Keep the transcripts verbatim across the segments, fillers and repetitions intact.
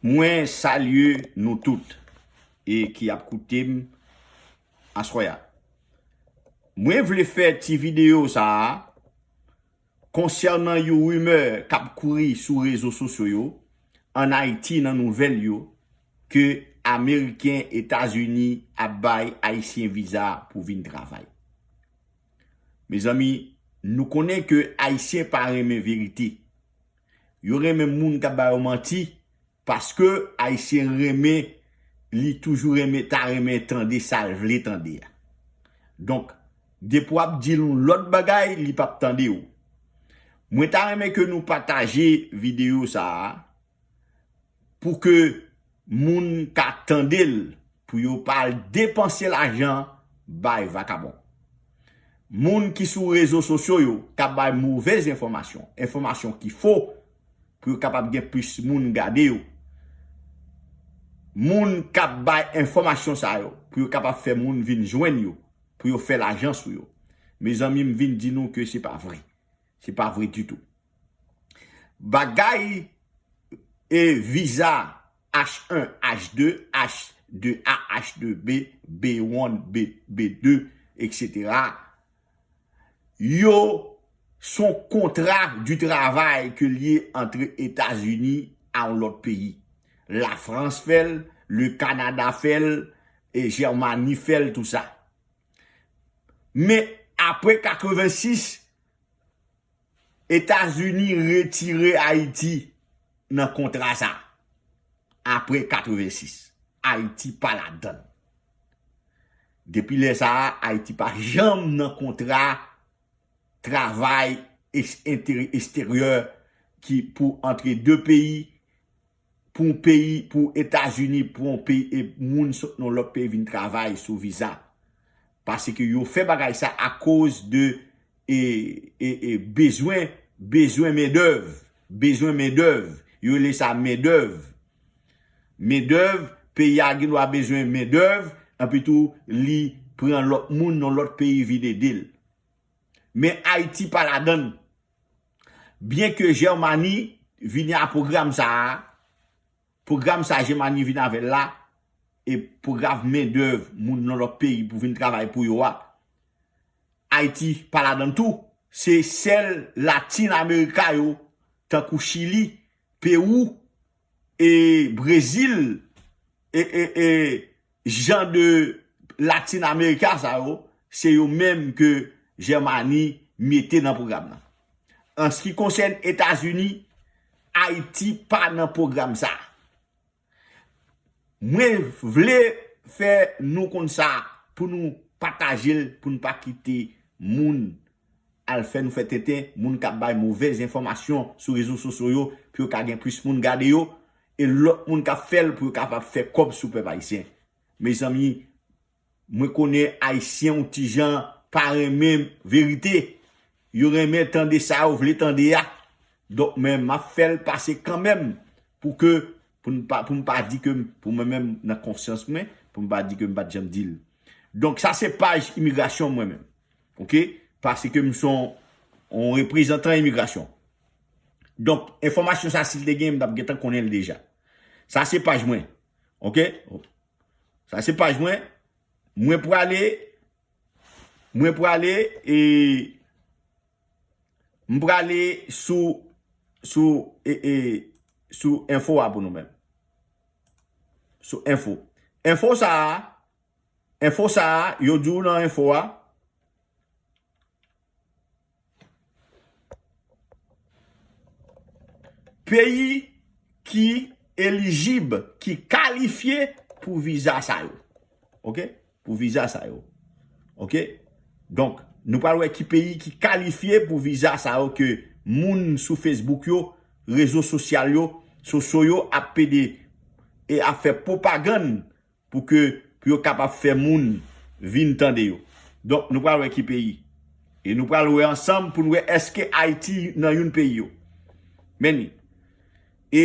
Mwen salye nou tout e ki ap koute m aswè a. Mwen vle fè ti videyo sa a konsènan yon rimè k ap kouri sou rezo sosyo yo, ann Ayiti, nan nouvèl yo, ke Ameriken, Etazini ap bay Ayisyen viza pou vin travay. Mezanmi, nou konnen ke Ayisyen pa renmen verite. Yo renmen moun k ap ba yo manti, paske Ayisyen renmen, li toujou renmen, ta renmen tande sa l vle tande a. Donk, depi w ap di l yon lòt bagay, li p ap tande w. Mwen ta renmen ke nou pataje videyo sa a, pou ke moun ka tande l, pou yo pa al depanse lajan bay vakabon. Moun ki sou rezo sosyo yo k ap bay movèz enfòmasyon, enfòmasyon ki fo, pou yo kapab gen plis moun gade yo. Moun k ap bay enfòmasyon sa yo, pou yo kapab fè moun vin jwenn yo, pou yo fè lajan sou yo. Mezanmi, m vin di nou ke se pa vre. Se pa vre ditou. Bagay e viza H un, H deux, H deux A, H deux B, B one, B, B deux, et cetera. Yo son kontra di travay ke l ye antre Etazini a yon lòt peyi. Lafrans fè l, le Kanada fè l, e Jèmani fè l, tou sa. Men apre katrevensis, Etazini retire Ayiti nan kontra sa. Apre katrevensis, Ayiti pa ladann. Depi lè sa a, Ayiti pa janm nan kontra travay es-, entere-, eksteryè ki pou antre de peyi, pou yon peyi, pou Etazini, pou yon peyi, e moun sot nan lòt peyi vin travay sou viza. Paske yo fè bagay sa akoz de e, e, e bezwen, bezwen mendèv, bezwen mendèv. Yo rele sa mendèv. Mendèv, peyi a gen dwa bezwen mendèv, anpi tou li pran lòt moun nan lòt peyi vin ede l. Men Ayiti pa ladann. Byenke Jèmani vini a pwogram sa a, pwogram sa Jèmani vin avè l la, e pwogram mendèv moun nan lòt peyi pou vin travay pou yo a, Ayiti pa ladann tou. Se sèl Latin Amerika yo, tankou Chili, Pewou, e Brezil, e, e, e jan de Latin Amerika sa yo, se yo menm ke Jèmani mete nan pwogram nan. An se ki konsène Etazini, Ayiti pa nan pwogram sa. Mwen vle fè nou konn sa pou nou pataje l, pou nou pa kite moun al fè nou fè tenten, moun k ap bay movèz enfòmasyon sou rezo sosyo yo, pou yo ka gen plis moun gade yo, e lòt moun k ap fè l pou yo kapab fè kòb sou pèp ayisyen. Mezanmi, mwen konnen Ayisyen yon ti jan pa renmen verite. Yo renmen tande sa yo vle tande a. Donk, men m ap fè l pase kanmenm pou ke, pou m pa, pou m pa di ke m, pou mwen menm nan konsyans mwen, pou m pa di ke m pa t janm di l. Donk, sa se paj imigrasyon mwen menm. Oke? Paske m se yon, yon reprezantan imigrasyon. Donk, enfòmasyon sa, si l te gen, m t ap gentan konnen l deja. Sa se paj mwen. Oke? Sa se paj mwen. Mwen prale, mwen prale, e, m prale sou, sou, e, e, sou enfo a pou nou menm. Sou enfo. Enfo sa a, enfo sa a, yo di w nan enfo a, peyi ki elijib, ki kalifye pou viza sa yo. Oke? Pou viza sa yo. Oke? Donk, nou pral wè ki peyi ki kalifye pou viza sa yo ke moun sou Facebook yo, rezo sosyal yo, sosyo yo ap pede e ap fè pwopagann pou ke, pou yo kapab fè moun vin tande yo. Donk, nou pral wè ki peyi. E nou pral wè ansanm pou n wè èske Ayiti nan youn peyi yo. Men li. E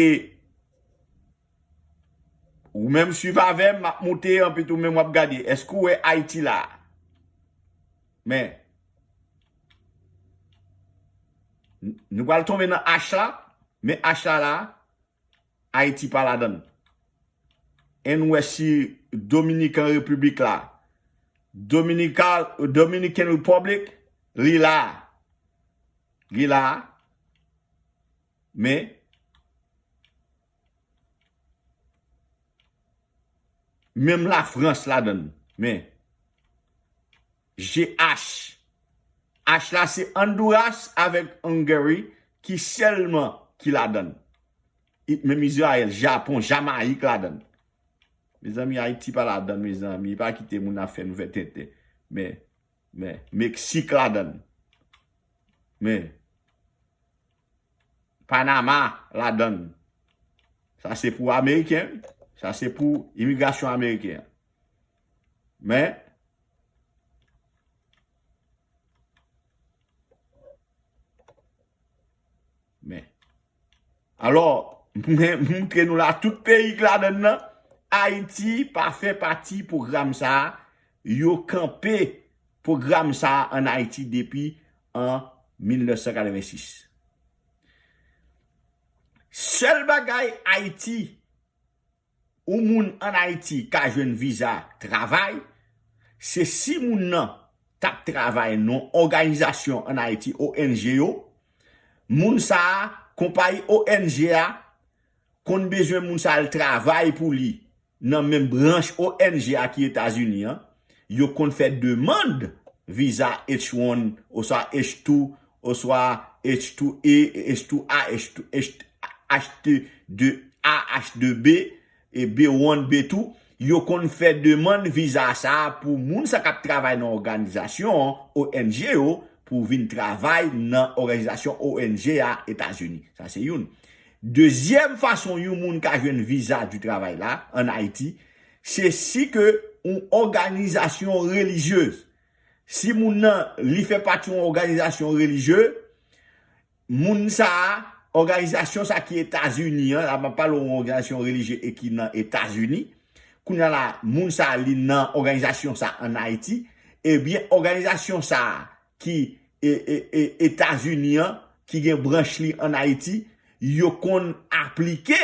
ou menm swiv avè m, m ap moute, anpi tou menm w ap gade. Èske w wè Ayiti la a? Men, n-, nou pral tonbe nan H la, men H la la, Ayiti pa ladan l. Ann wè si Dominican Republic la, Dominican, Dominican Republic, li la. Li la. Men, menm Lafrans ladan l. Men, G H. H la se Honduras avèk Hungary ki sèlman ki ladan l. I- Menm Izrayèl, Japon, Jamayik ladan l. Mezanmi, Ayiti pa ladan l, mezanmi. Pa kite moun ap fè nou fè tenten. Men, men, Meksik ladan l. Men, Panama ladan l. Sa se pou Ameriken, wi. Sa se pou imigrasyon ameriken an. Men, men. Alò, mwen montre nou la, tout peyi k ladan l nan, Ayiti pa fè pati pwogram sa a. Yo kanpe pwogram sa a ann Ayiti depi an mil nèf san katrevensis. Sèl bagay Ayiti, yon moun ann Ayiti ka jwenn viza travay, se si moun nan t ap travay nan òganizasyon ann Ayiti, O N G yo, moun sa a, konpayi O N G a, konn bezwen moun sa al travay pou li nan menm branch O N G a ki Etazini an, yo konn fè demann viza H one oswa H two oswa H two A, H two A, H two, H, H two A, H two B, e B one, B two, yo konn fè demann viza sa a pou moun sa k ap travay nan òganizasyon O N G yo, pou vin travay nan òganizasyon O N G a Etazini. Sa se youn. Dezyèm fason yon moun ka jwenn viza di travay la ann Ayiti, se si ke yon òganizasyon relijyez. Si moun nan, li fè pati yon òganizasyon relijye, moun sa a, òganizasyon sa ki Etazini an, la m ap pale yon òganizasyon relijye e ki nan Etazini. Kounye a la, moun sa a, li nan òganizasyon sa ann Ayiti, ebyen, òganizasyon sa a ki e, e, e, Etazini an, ki gen branch li ann Ayiti, yo konn aplike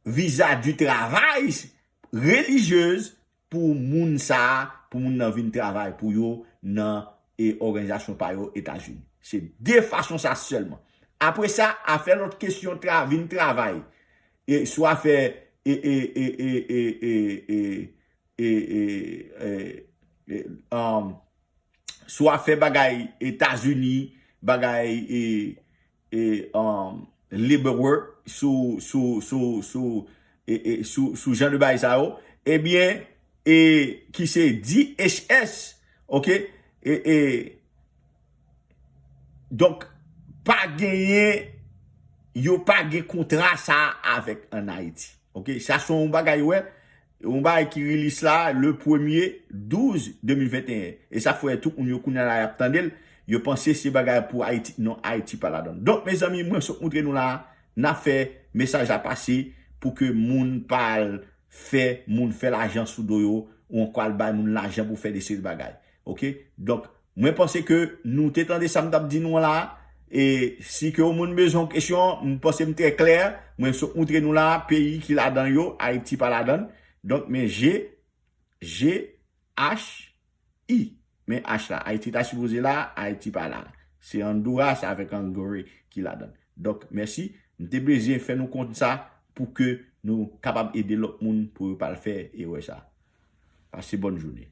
viza di travay relijyez pou moun sa a, pou moun nan vin travay pou yo nan e òganizasyon pa yo Etazini. Se de fason sa sèlman. Apre sa, afè lòt kesyon tra, vin travay. E swa fè e, e, e, e, e, e, e, e, e, e, e, um, swa fè bagay Etazini, bagay e, e, um, labor work sou, sou, sou, sou, e, e, sou, sou jan de bagay sa yo, ebyen, e, ki se D H S, oke? E, e, donk, pa genyen, yo pa gen kontra sa avèk ann Ayiti. Oke? Sa se yon bagay, wè, yon bagay ki rilis la le premye douz de mil venteyen. E sa fè tout moun yo kounye a la y ap tande l, yo panse se bagay pou Ayiti. Non, Ayiti pa ladan l. Donk, mezanmi, mwen sot montre nou la, n ap fè mesaj la pase pou ke moun pa al fè moun fè lajan sou do yo, ou ankò al bay moun lajan pou fè de seri bagay. Oke? Donk, mwen panse ke nou te tande sa m t ap di nou an la, e si ke yon moun bezwen yon kesyon, m panse m trè klè, mwen sot montre nou la, peyi ki ladan yo, Ayiti pa ladan. Donk, men G, G, H, I. Men H la, Ayiti ta sipoze la, Ayiti pa la. Se Honduras avèk Hungary ki ladan. Donk, mèsi. M te bezwen fè nou konn sa pou ke nou kapab ede lòt moun pou yo pa al fè erè sa. Pase bòn jounen.